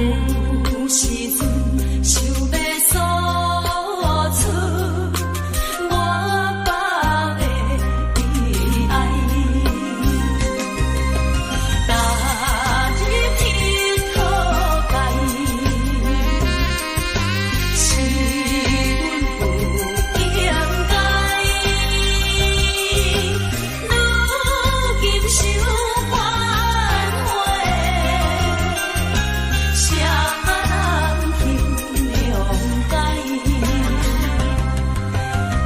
有時陣想欲訴出我百的悲哀，踏入鐵土界，是阮不應該。如今想反悔，啥人形容解？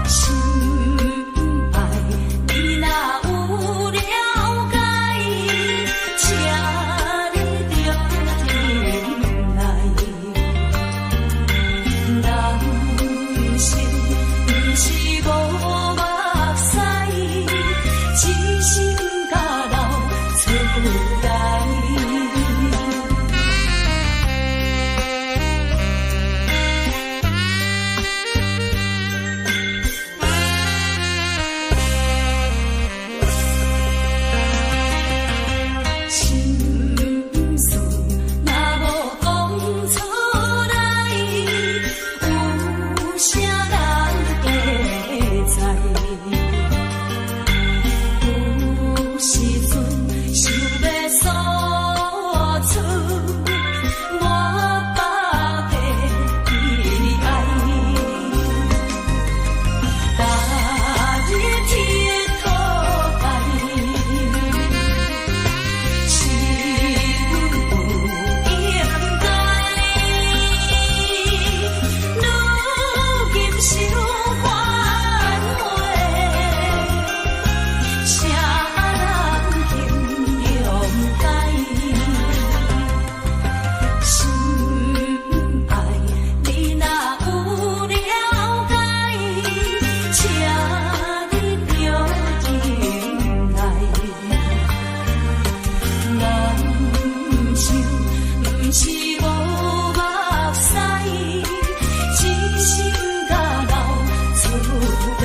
心愛你若有了解，請你著忍耐。人生毋是無目屎，一心甲流出來。心事若無講出來，有啥人會知？有時陣想欲訴出我百的悲哀，踏入鐵土界，是阮不應該。如今想反悔，啥人形容解？心愛你若有了解，請你著忍耐。人生毋是無目屎，一心甲流出來。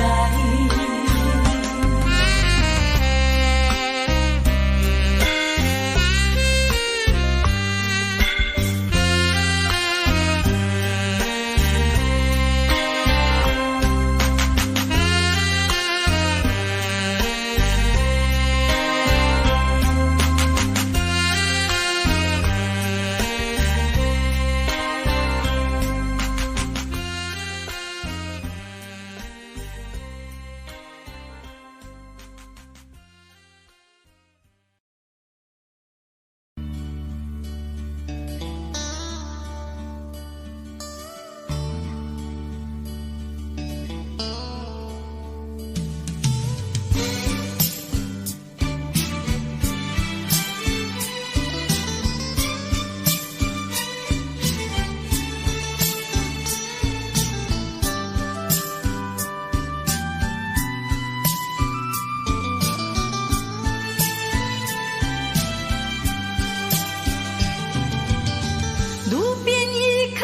路邊一棵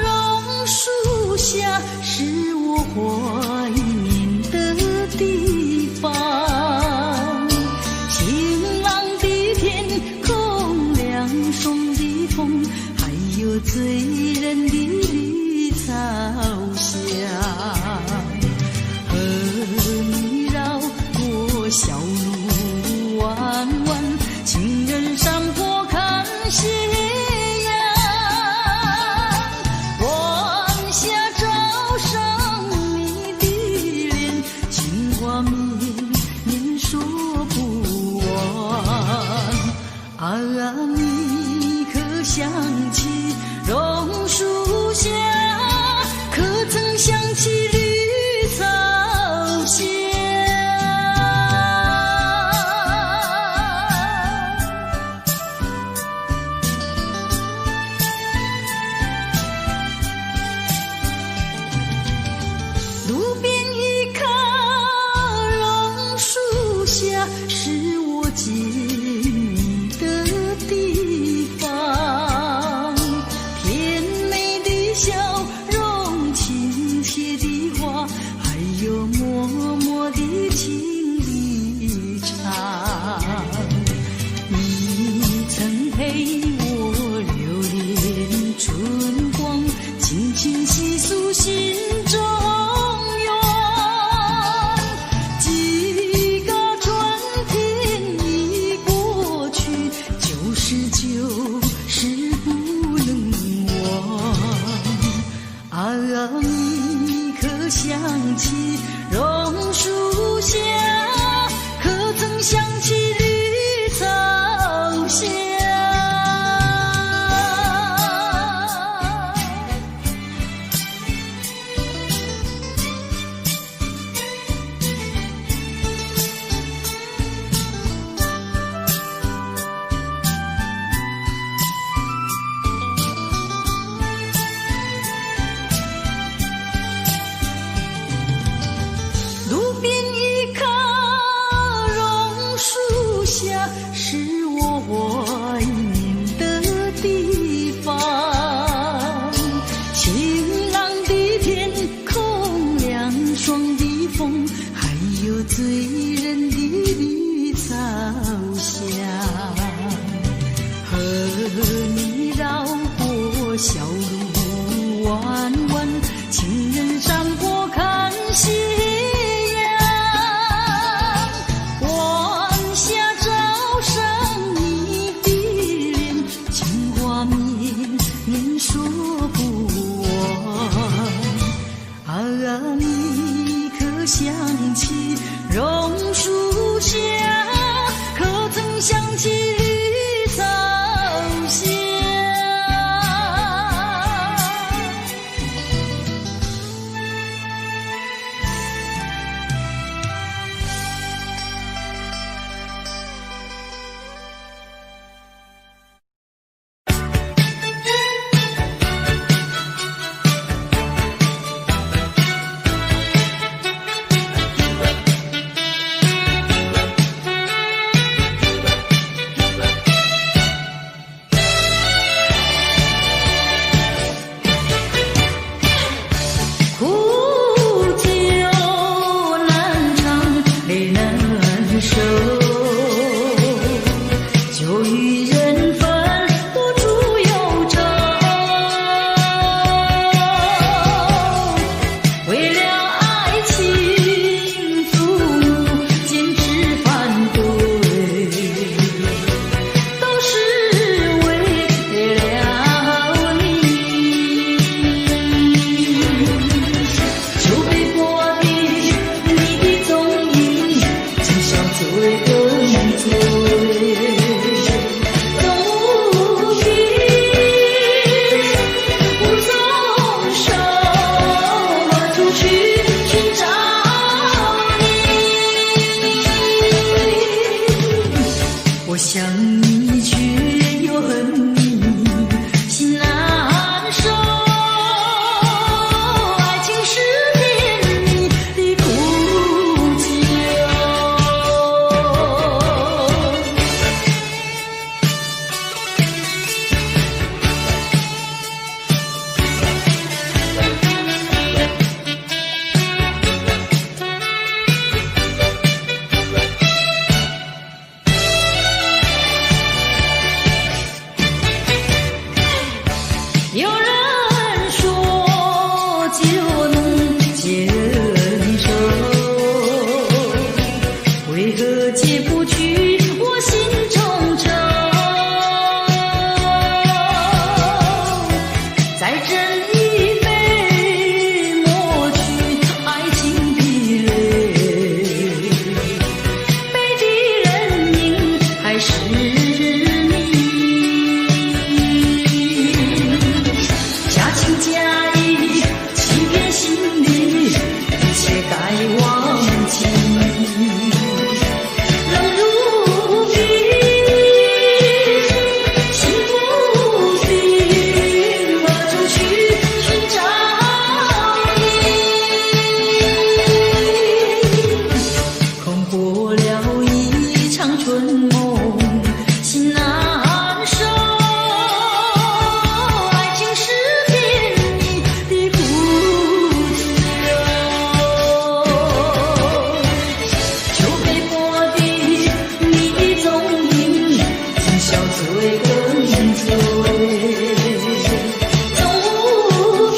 榕樹下，是我懷念的地方。晴朗的天空，涼爽的風，還有醉人的綠草香。和你繞過小路彎彎，情人山坡看夕陽。晚霞照上你的臉，情話綿綿說不完。啊，你可想起榕樹下，可曾想起綠草香？小路彎彎，情人山坡看夕陽。晚霞照上你的臉，情話綿綿說不完。啊，你可想起榕樹下，可曾想起綠草下？苦酒難嘗，淚難收，酒與人分，不住憂愁。為了愛情，父母堅持反對，都是為了你。酒杯過的你的蹤影，今宵醉更醉。縱無憑，無從手，何處去尋找你？我想你卻又恨你，心難受。愛情是甜蜜的苦酒。有人說酒能解恩仇，為何解不去我心中愁？再斟一杯，抹去愛情的淚，杯底人影還是你。假情假意欺騙心理，一切該忘記。冷如冰，心不定，何處去尋找你？空過了一場春夢，心難受。愛情是甜蜜的苦酒，酒杯過的你的蹤影，今宵醉更醉。縱無憑，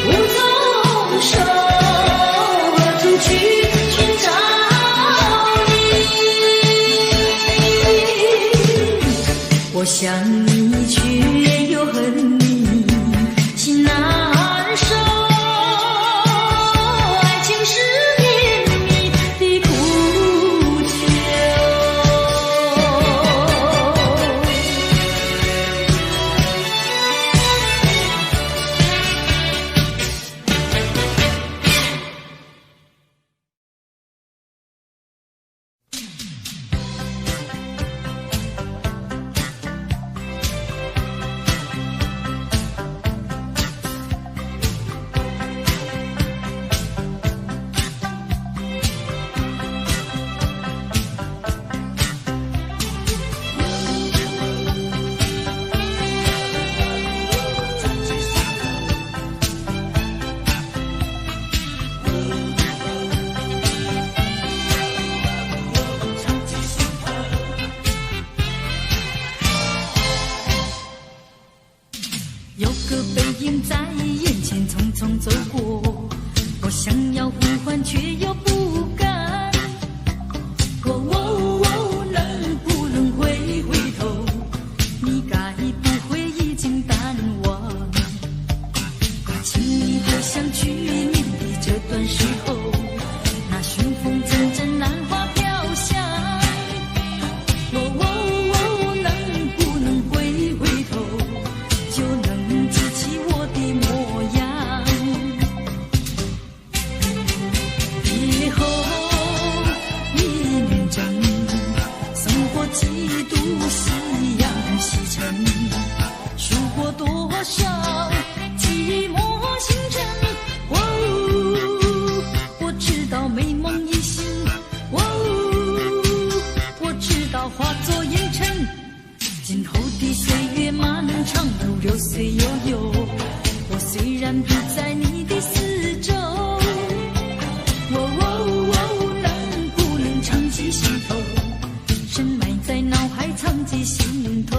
無從手，何處去尋找你？我想你卻又恨你，心難受。愛情是甜蜜的苦酒。個背影在眼前匆匆走過，我想要呼喚卻又不敢。哦哦哦，能不能回回頭？你該不會已經淡忘？請你回想去年的這段時候，那熏風陣陣蘭花飄香。哦哦哦，能不能回回頭，就能記起我的模樣？別後一年整，送過幾度夕陽西沉，數過多少寂寞星辰。哦，我知道美夢已醒，哦，我知道化作煙塵。今後的歲月漫長如流水悠悠，我雖然不在你的四周，哦哦哦，能不能常記心頭，深埋在腦海，藏記心頭。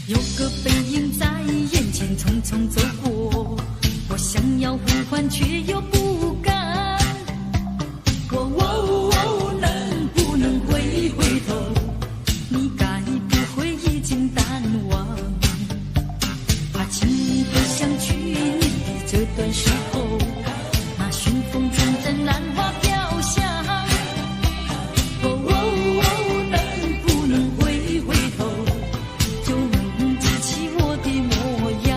有個背影在眼前匆匆走過，我想要呼喚卻又不敢。哦哦哦，能不能回回頭？你該不會已經淡忘？怕請你回想去年的這段時候，那熏風陣陣蘭花飄香。哦哦哦，能不能回回頭，就能記起我的模樣？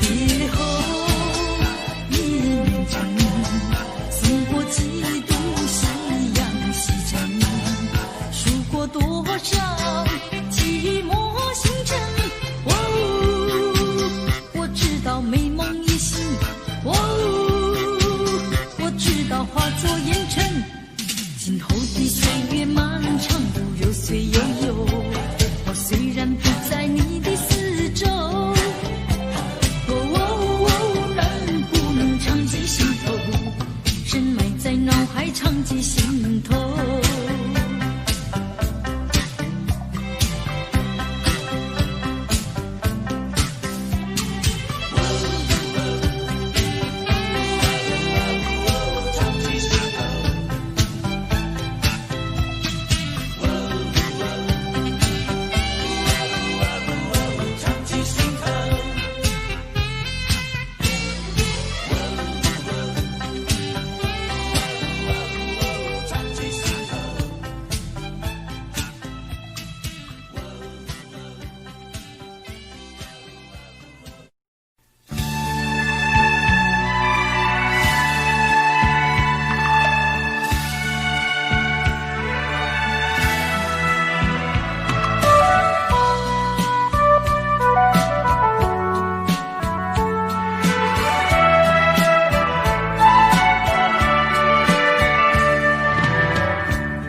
別後一年整，送過幾度夕陽西沉，數過多少寂寞星辰。哦，我知道美夢已醒，哦，我知道化作煙塵。今後的歲月漫長如流水悠悠，我雖然不在你的四周，哦哦哦，能不能常記心頭，深埋在腦海，常記心頭。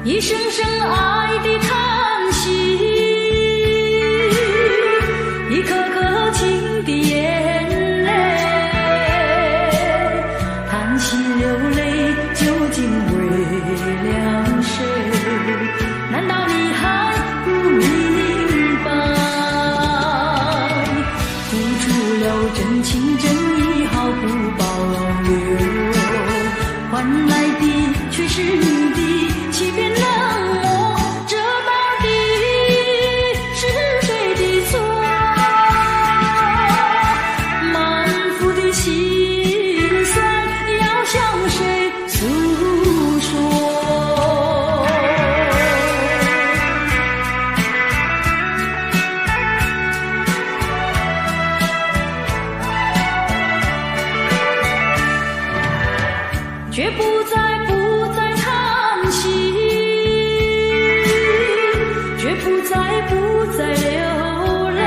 一聲聲愛的嘆息，一顆顆情的眼淚，嘆息流淚究竟為了誰？難道你還不明白？付出了真情真意毫不保留，換來的卻是你的欺騙冷漠，這到底是誰的錯？滿腹的心酸要向誰訴說？絕不再不再嘆息，絕不再不再流淚。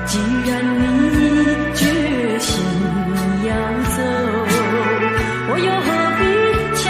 既然你決心要走，我又何必強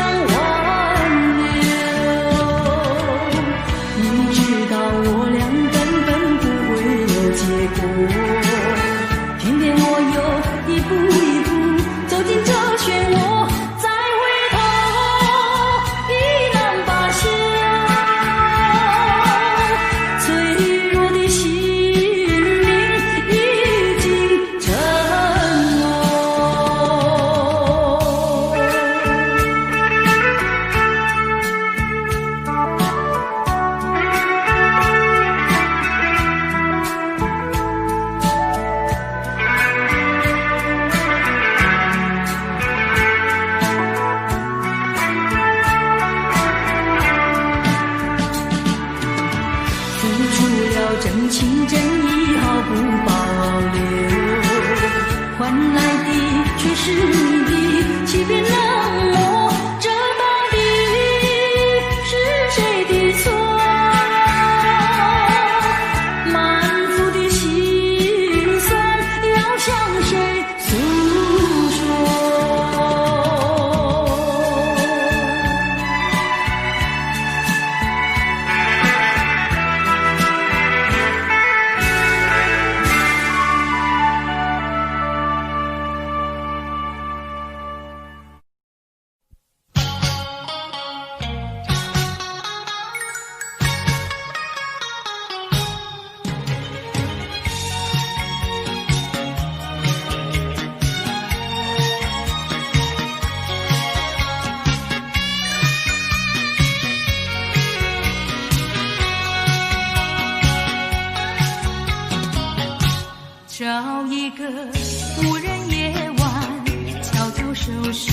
收拾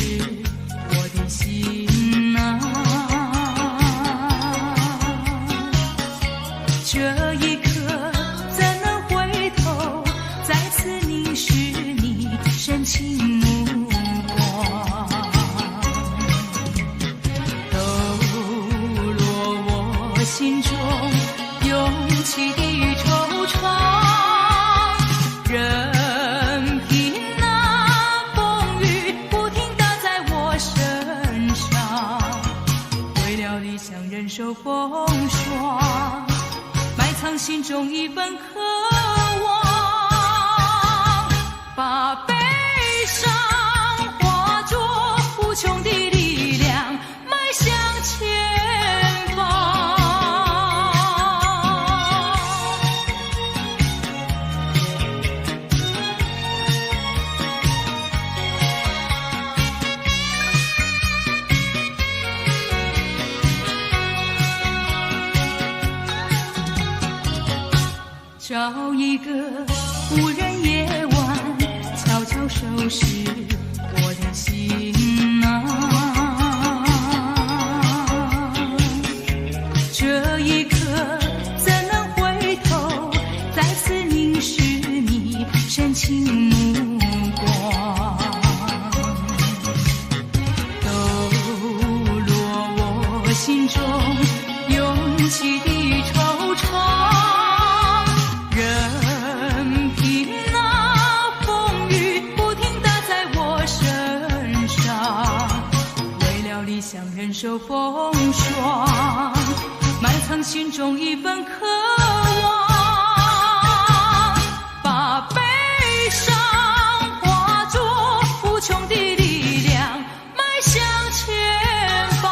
我的心啊。這一刻怎能回頭，再次凝視你深情目光，抖落我心中湧起的惆悵，任憑那風雨不停打在我身上，為了理想忍受風霜，埋藏心中一份渴望，把悲傷化作無窮的力量，邁向前方。找一個無人夜晚，悄悄收拾我的行囊。這一刻怎能回頭，再次凝視你深情目光，抖落我心中湧起的惆悵，任憑那風雨不停打在我身上，為了理想忍受風霜，埋藏心中一份渴望，把悲傷化作無窮的力量，邁向前方。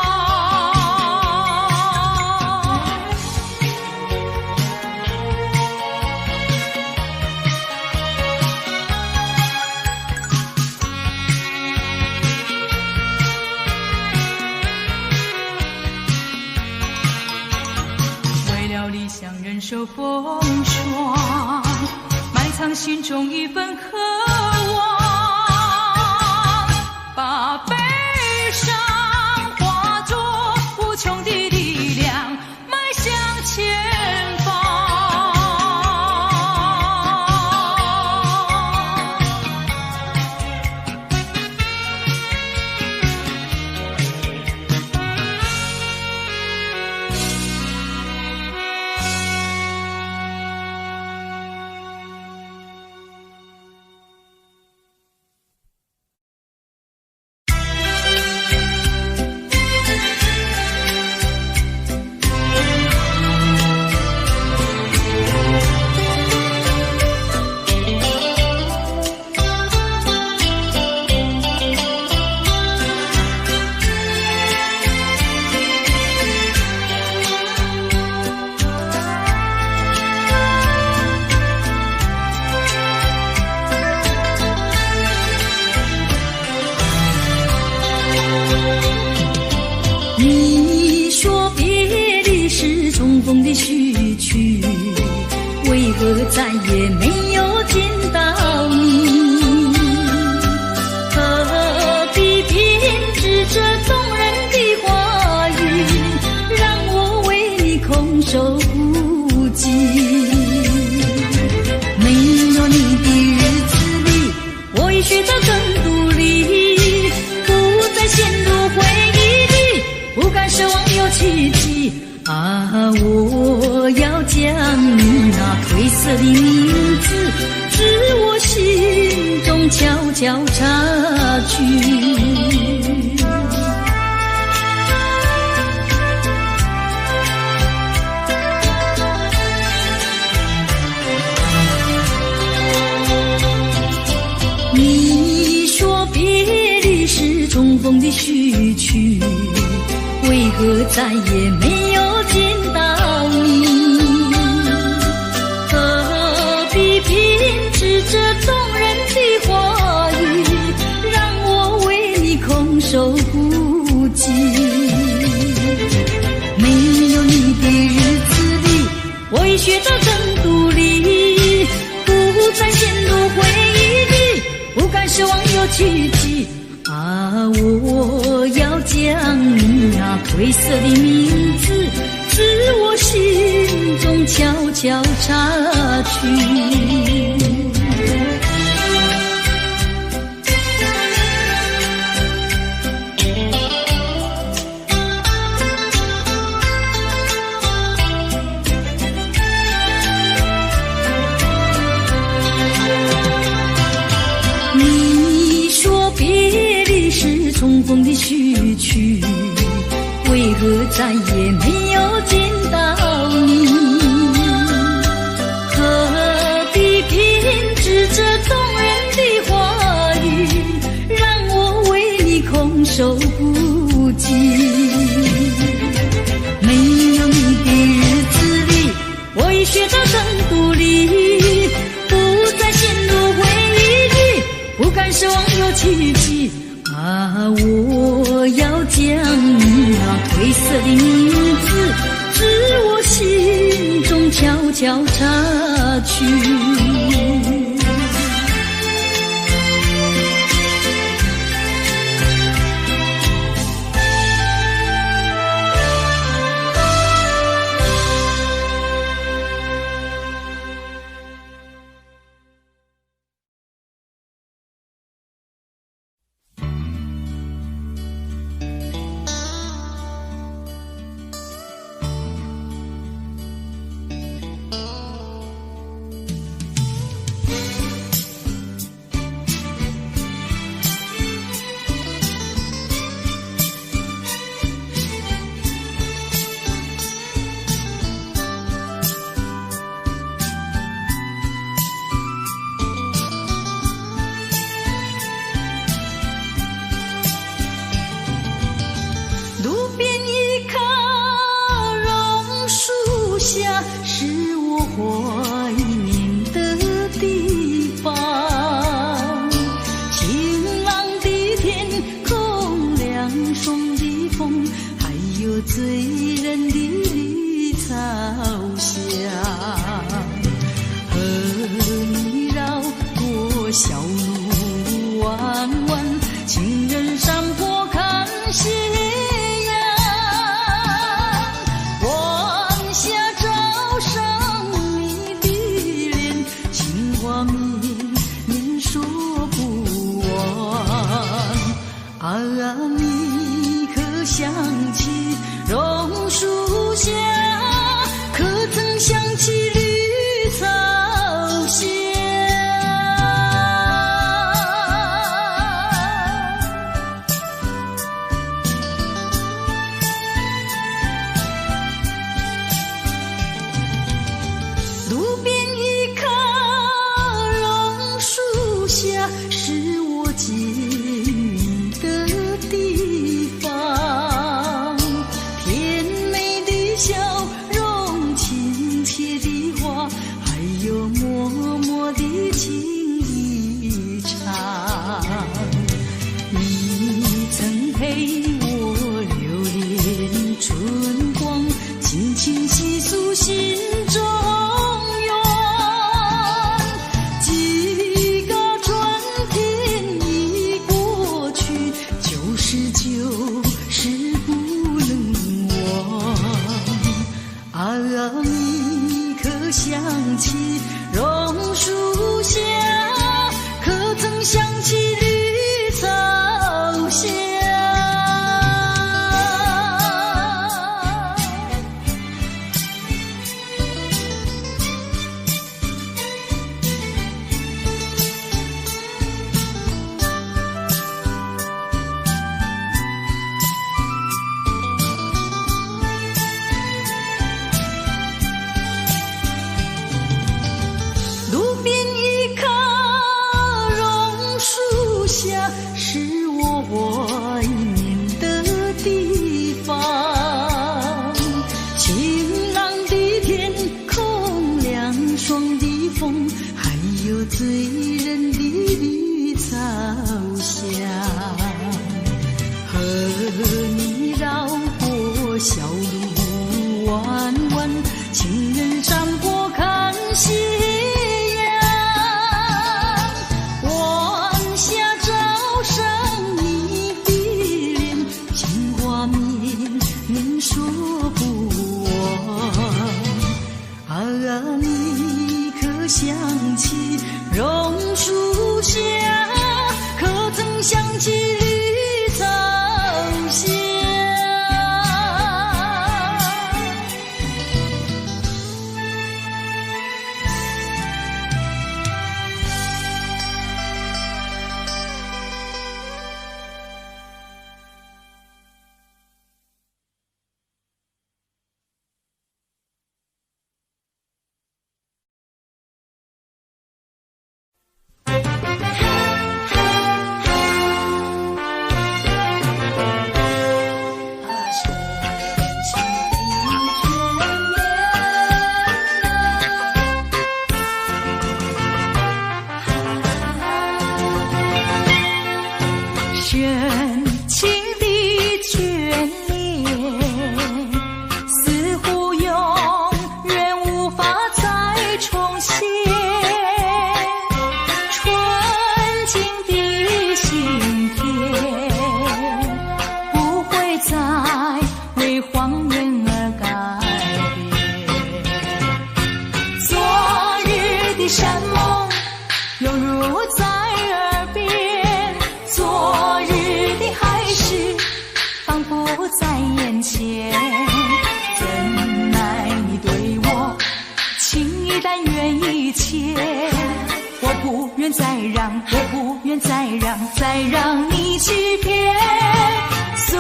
為了理想忍受風霜，埋藏心中一份渴望，把悲傷化作無窮的力量，邁向前方。你說別離是重逢的序曲，為何再也沒有見到你？何必編織這動人的話語，讓我為你空守孤寂？沒有你的日子裡，我已學得更獨立，不再陷入回憶裡，不敢奢望有奇蹟。啊，我要將你那褪色的名字，自我心中悄悄擦去。你說別離是重逢的序曲，為何再也沒有見到你？何必編織這動人的話語，讓我為你空守孤寂？沒有你的日子裡，我已學得更獨立，不再陷入回憶裡，不敢奢望有奇蹟。啊，啊，我要將你那褪色的名字，自我心中悄悄擦去。你說別離是重逢的序曲，為何再也沒有見到你？何必編織這動人的話語，讓我為你空守孤寂？沒有你的日子裡，我已學到更獨立，不再陷入回憶裡，不敢奢望有奇蹟。啊，我要將你那褪色的名字，自我心中悄悄擦去。響起綠草香。深情的眷戀，似乎永遠無法再重現。純淨的心田，不會再為謊言而改變。昨日的山盟，猶如在耳邊。昨日的海誓，彷彿在眼前。怎奈你對我情意但願意淺，我不願再讓，我不願再讓，再讓你欺騙。雖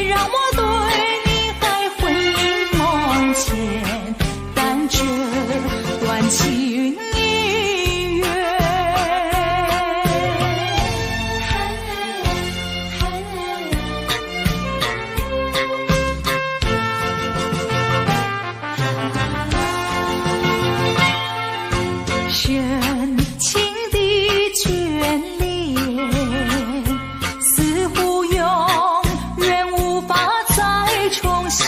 然我對你還魂縈夢牽，但這段情緣。深情的眷戀，似乎永遠無法再重現。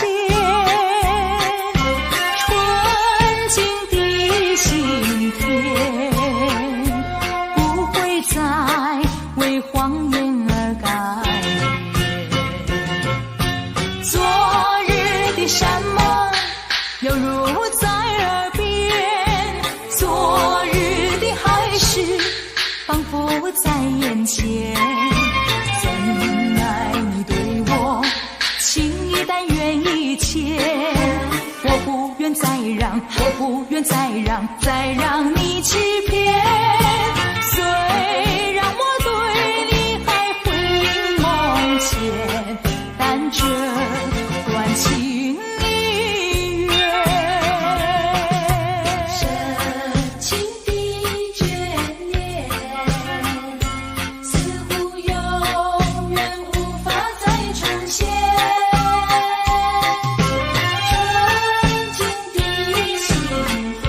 純淨的心田，不會再為謊言而改變。昨日的山盟，猶如在耳邊。昨日的海誓，彷彿在眼前。怎奈你對我情意但願意淺，我不願再讓，我不願再讓，再讓你欺騙。雖然我對你還魂縈夢牽，但這段情緣。深情的眷戀，似乎永遠無法再重現。純淨的心田，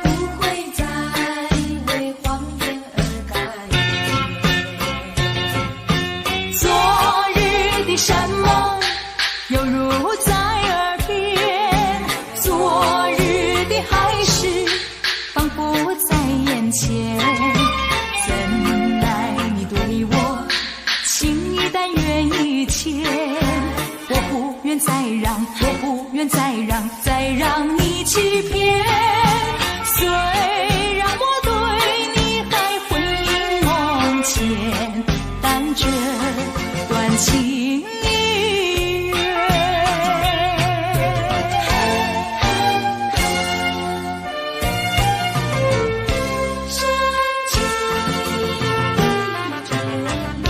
不會再為謊言而改變。昨日的山盟，猶如在耳邊。昨日的海誓，彷彿在眼前。怎奈你對我情意但願意淺，我不願再讓，我不願再讓，再讓你欺騙。雖然我對你還魂縈夢牽，但這段情緣。深情的眷戀。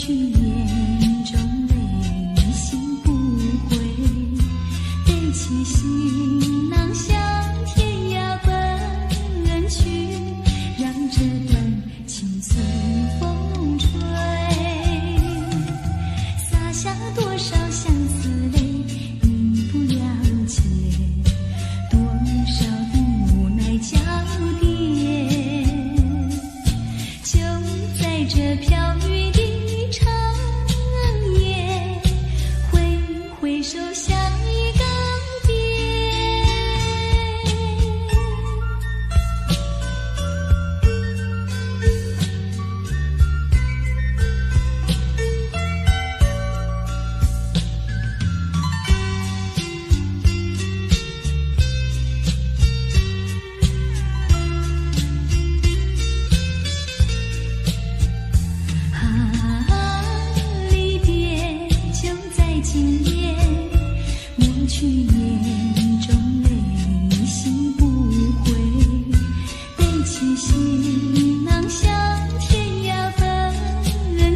去眼中淚，你心不悔，背起行囊向天涯奔去，讓這段情隨風吹，灑下多少相思淚，你不了解，多少的無奈交疊，就在這飄雨的長夜，揮揮手向你告別。啊，離別就在今夜，抹去眼中淚，你心不悔，背起行囊向天涯奔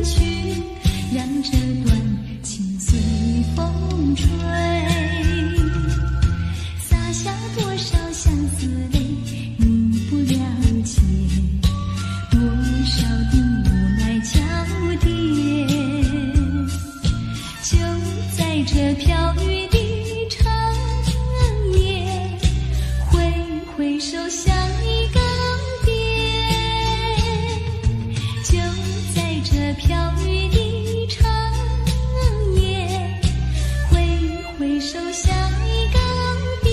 去，讓這段情隨風吹，灑下多少相思淚，你不了解，多少的無奈交疊，就在這飄雨的長夜，揮揮手向你告別，就在這飄雨的長夜，揮揮手向你告別。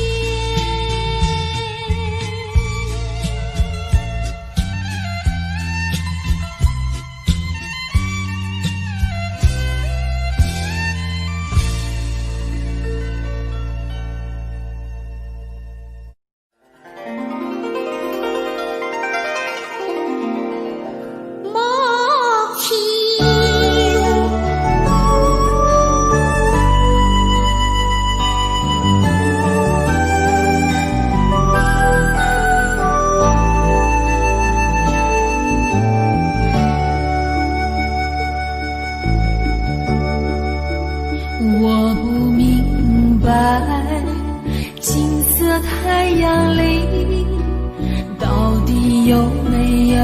莫欺。我不明白，金色太陽裡到底有沒有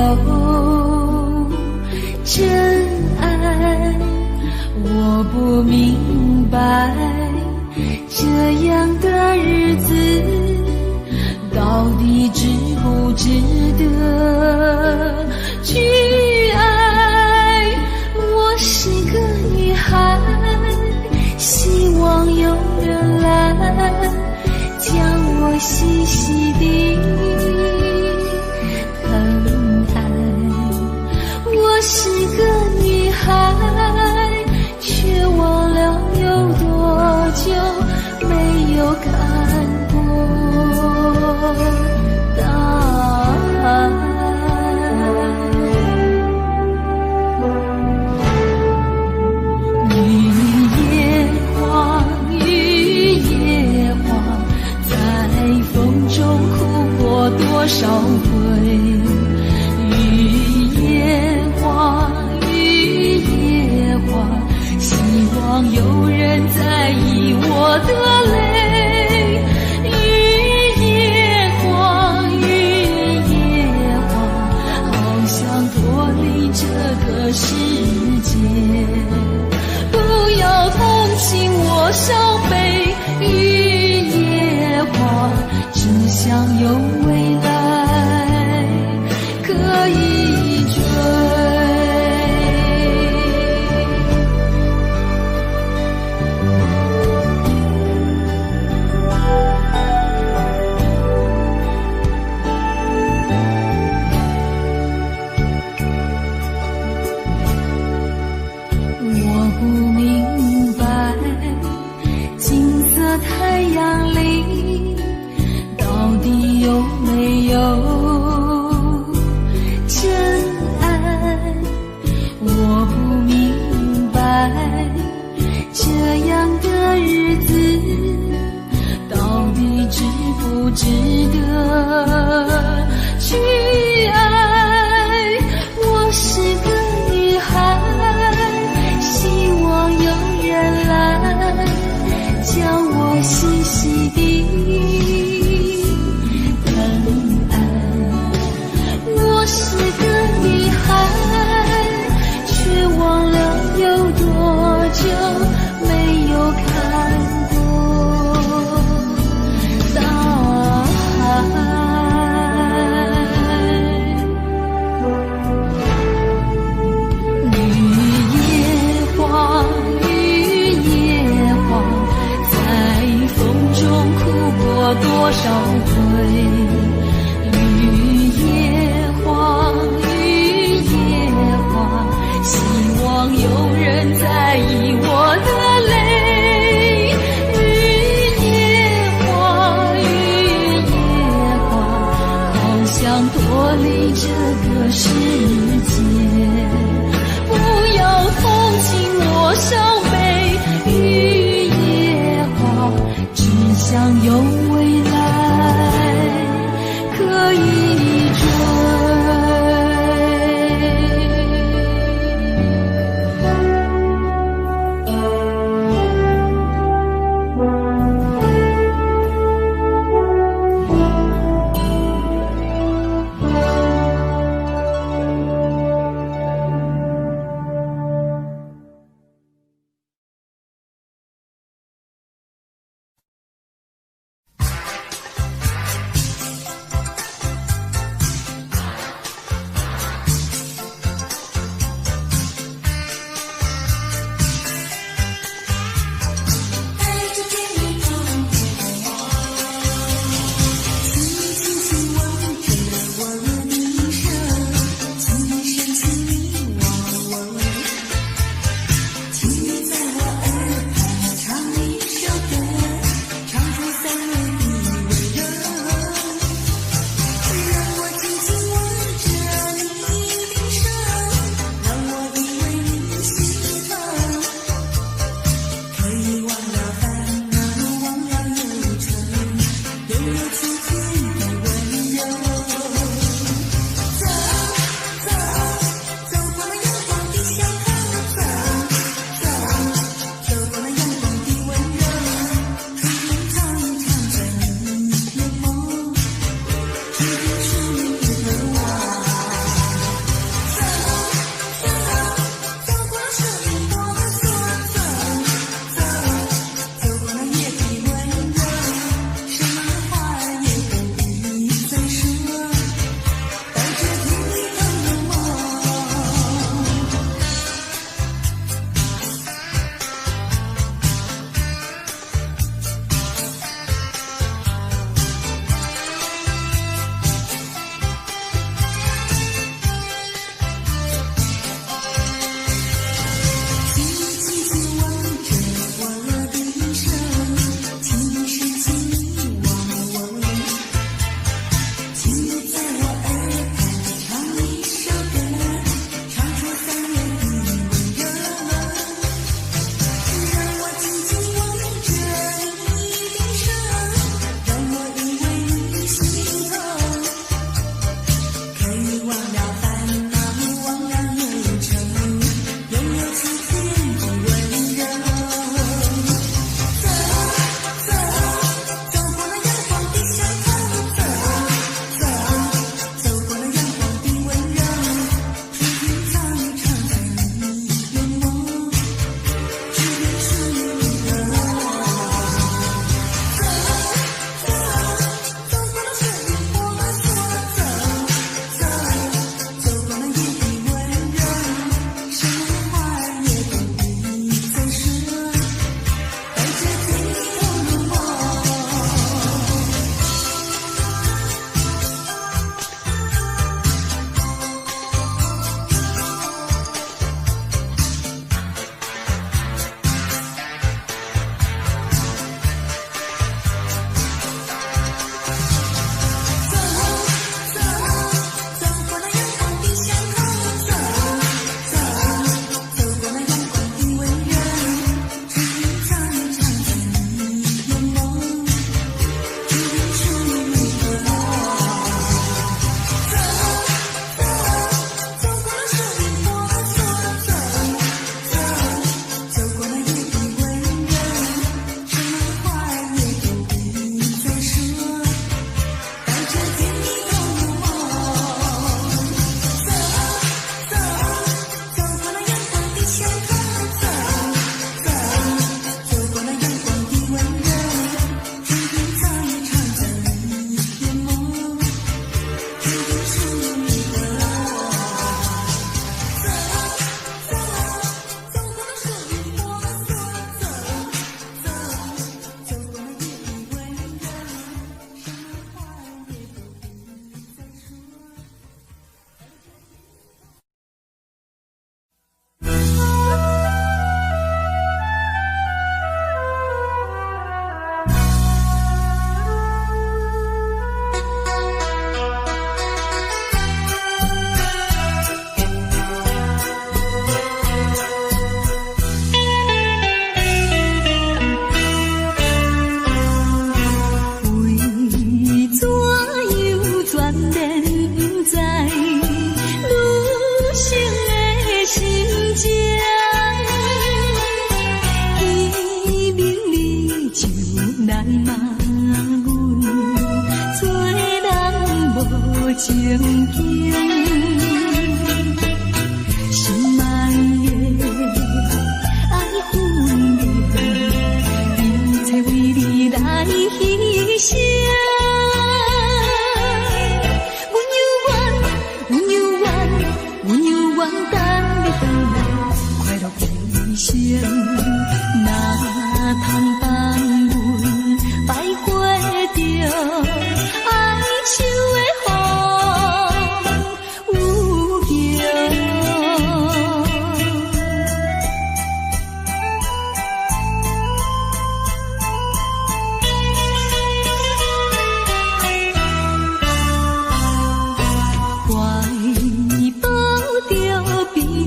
真愛？我不明白，這樣的日子到底值不值得去愛？我是個女孩，希望有人來將我細細地疼愛。我是個女孩，卻忘了有多久沒有看過大海。雨夜花，雨夜花，在風中哭過多少回？雨夜花，雨夜花，希望有人在意我的淚。雨夜花，雨夜花，好想脫離這個世界。不要同情我傷悲，雨夜花，只想有未來可以追。我不明白，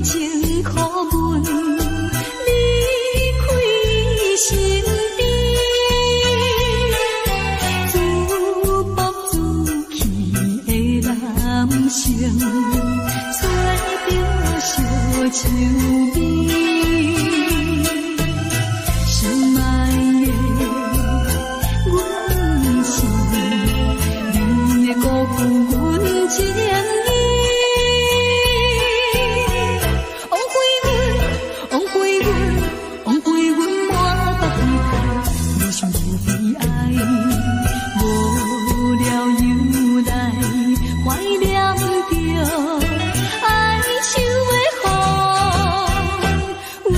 情苦悶，離開身邊，自暴自棄的男性，吹著小樹味。心愛的，阮是你的辜負阮情意。枉費阮，枉費阮，枉費阮滿腹遺憾，理想無悲哀，無聊由來懷念著愛愁的風雨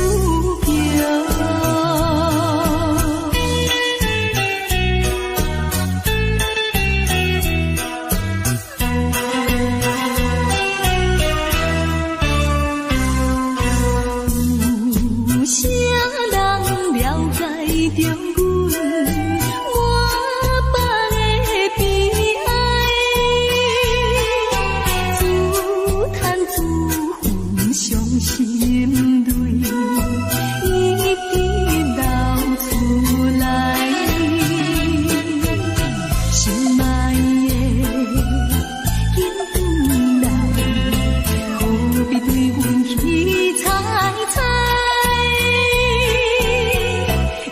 橋。有啥人了解著阮滿腹的悲哀？自嘆自恨傷心淚，一直流出來。心愛的，緊轉來，何必對阮去猜猜？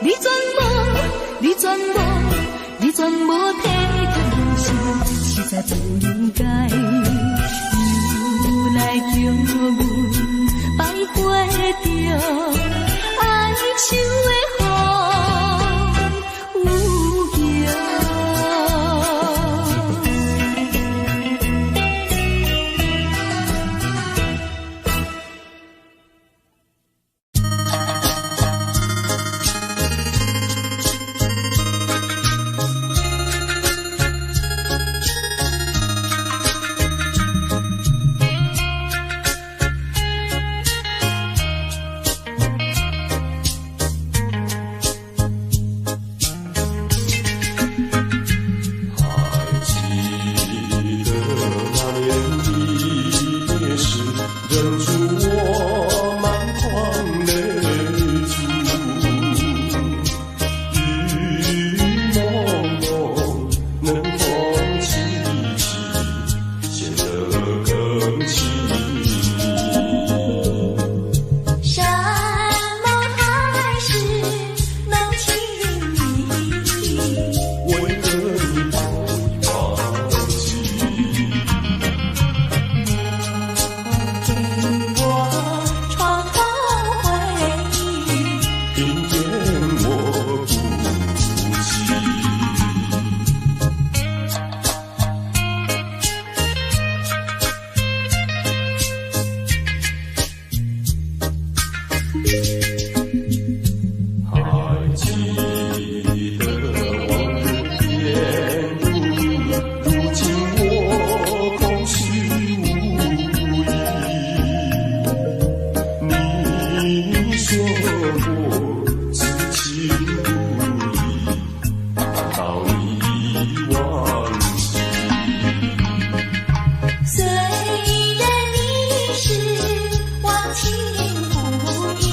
你全無，你全無，你全無體貼阮心，實在不應該，又來叫阮擺過著哀愁的風雨橋。還記得那年離別時，忍住我滿眶淚珠。雨濛濛，冷風凄凄，顯得更親密。什麼還是能親密？為何你早已忘記？給我床頭回憶，平添我孤寂。還記得往日甜如蜜，如今我空虛無依。你說過此情不移，難道你已忘記？雖然你是忘情負義，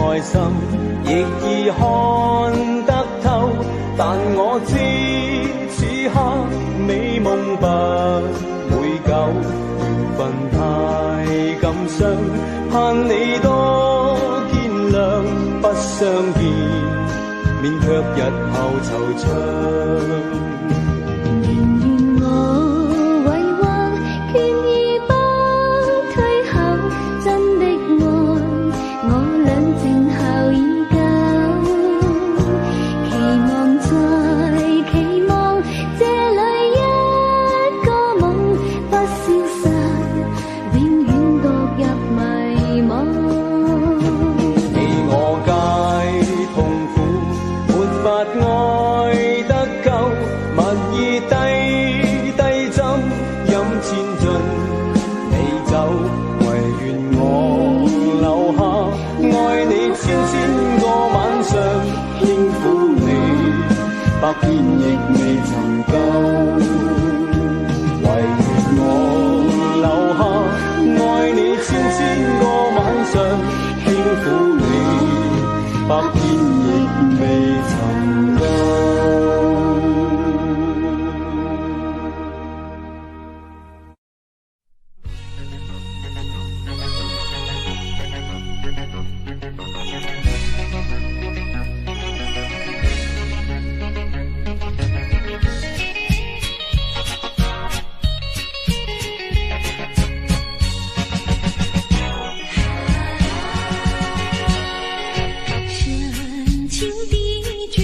內心，亦易看得透。但我知此刻美夢不會久，緣分太感傷，盼你多見諒，不相見，免卻日後惆悵。寧願我為患，權而不退後。真的愛，我倆靜候已久。期望再期望，這裏一個夢不消失，永遠墮入迷惘。你我皆痛苦，沒法愛得夠，蜜意低低斟，飲千樽美酒，唯願我留下愛你千千個晚上，輕撫你百遍亦未曾夠。唯願我留下愛你千千個晚上，輕撫你百遍亦未曾夠。 深情的祝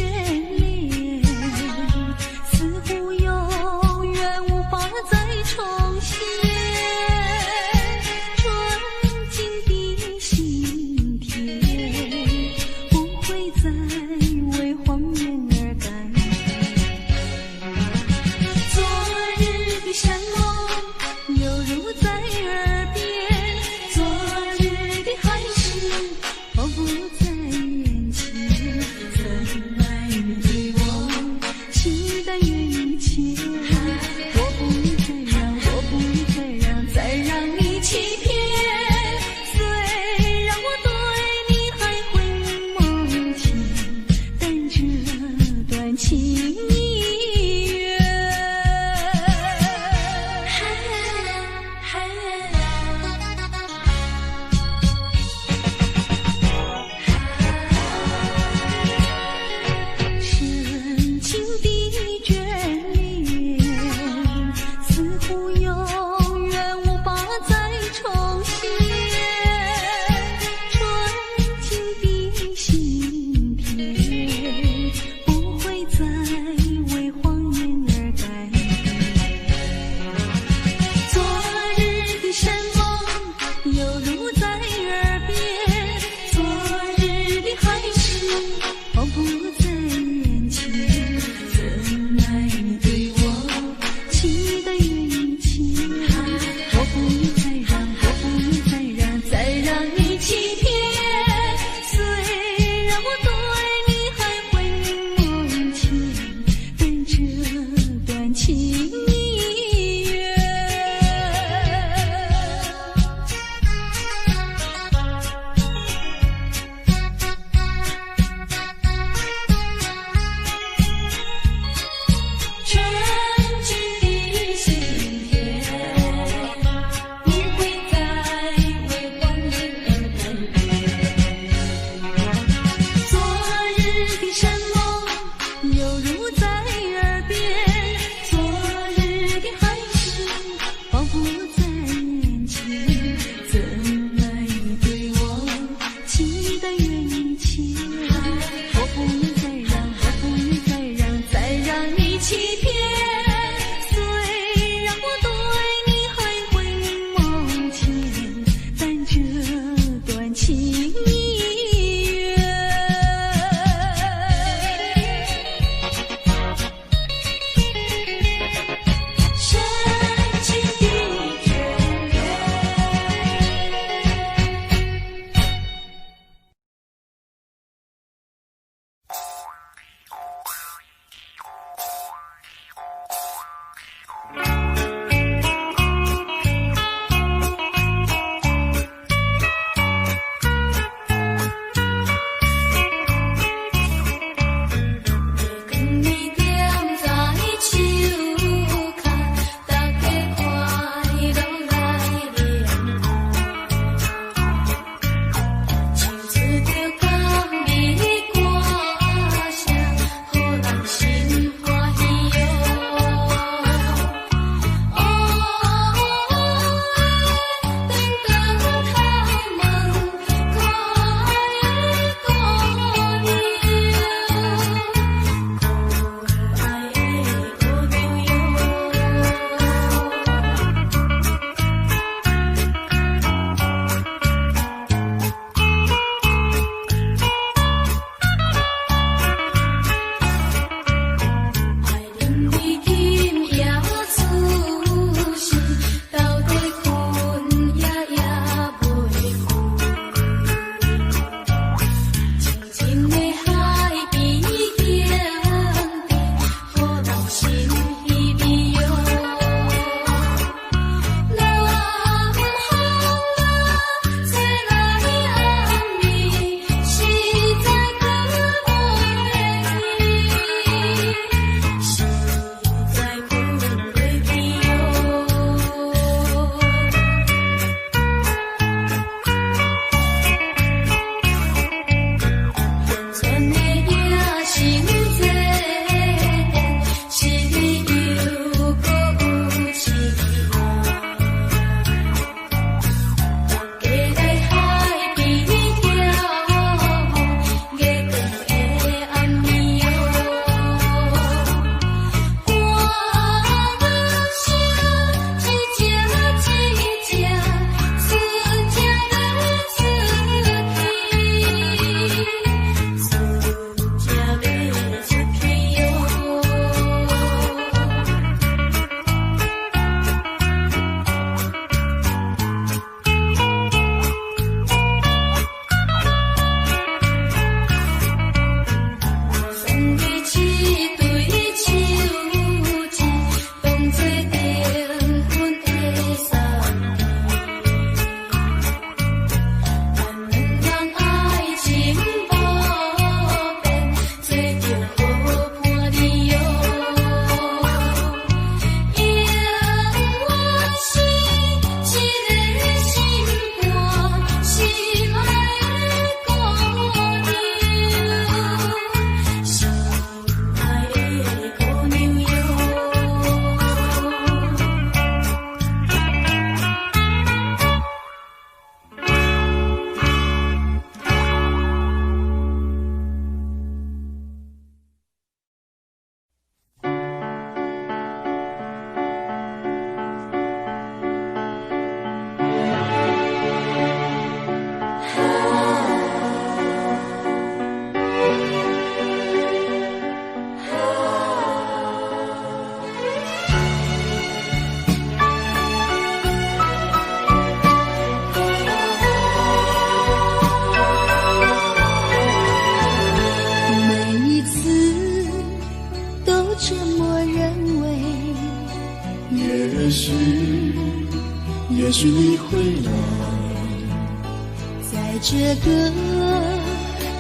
這個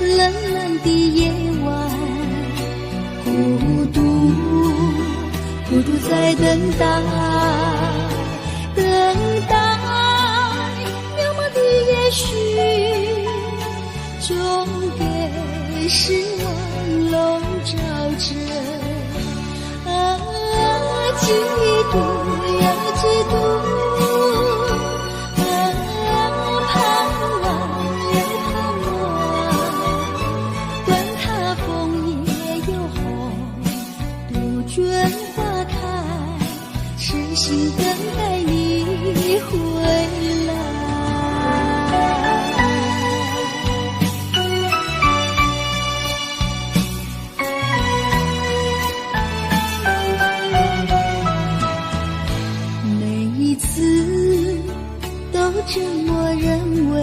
冷冷的夜晚，孤獨，孤獨在等待，等待渺茫的也許，終給失望籠罩着。啊，嫉妒呀嫉妒，啊，盼望呀盼望，管他楓葉又紅，杜鵑花開，痴心等待你回來。每一次都這麼認為，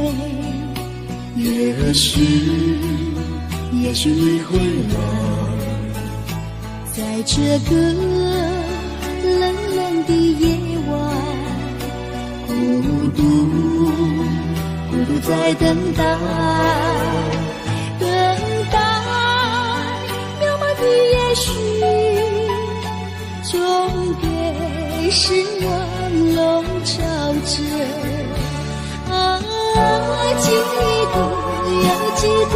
也許，也許你會來，在這個冷冷的夜晚，孤獨，孤獨在等待，等待渺茫的也許，終給失望籠罩着。啊，嫉妒呀嫉妒，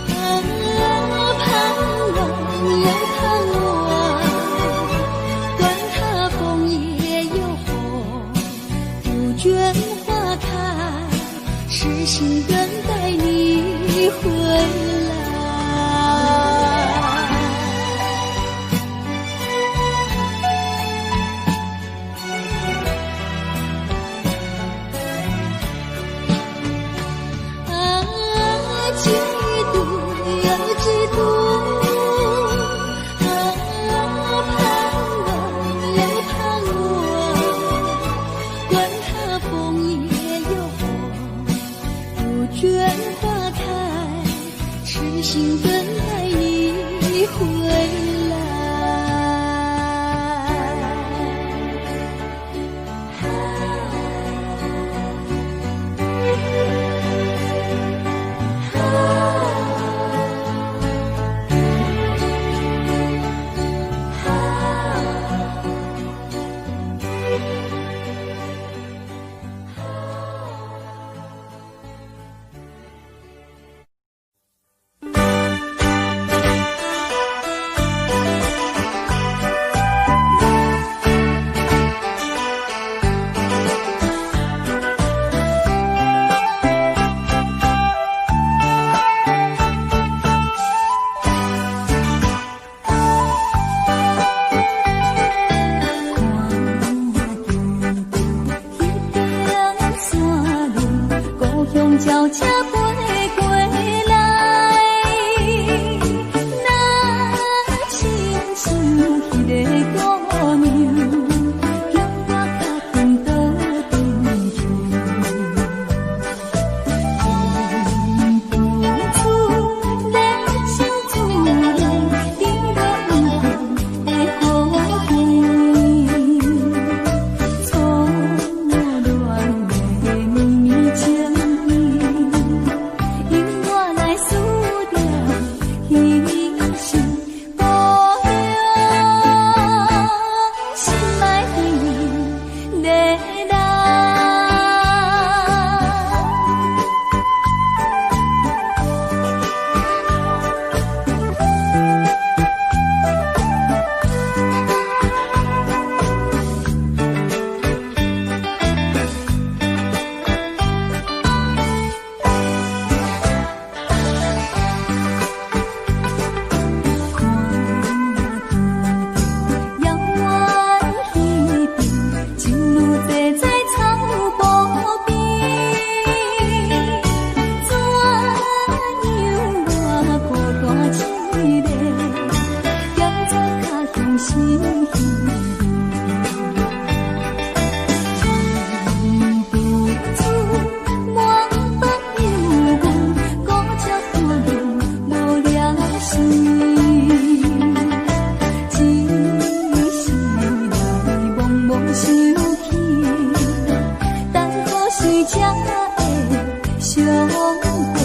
啊，盼望呀盼望，管他楓葉又紅，杜鵑花開，痴心等待你回來。啊，嫉妒呀嫉妒，啊，盼望呀盼望，管他楓葉又紅，杜鵑花開，痴心等待你回來。過。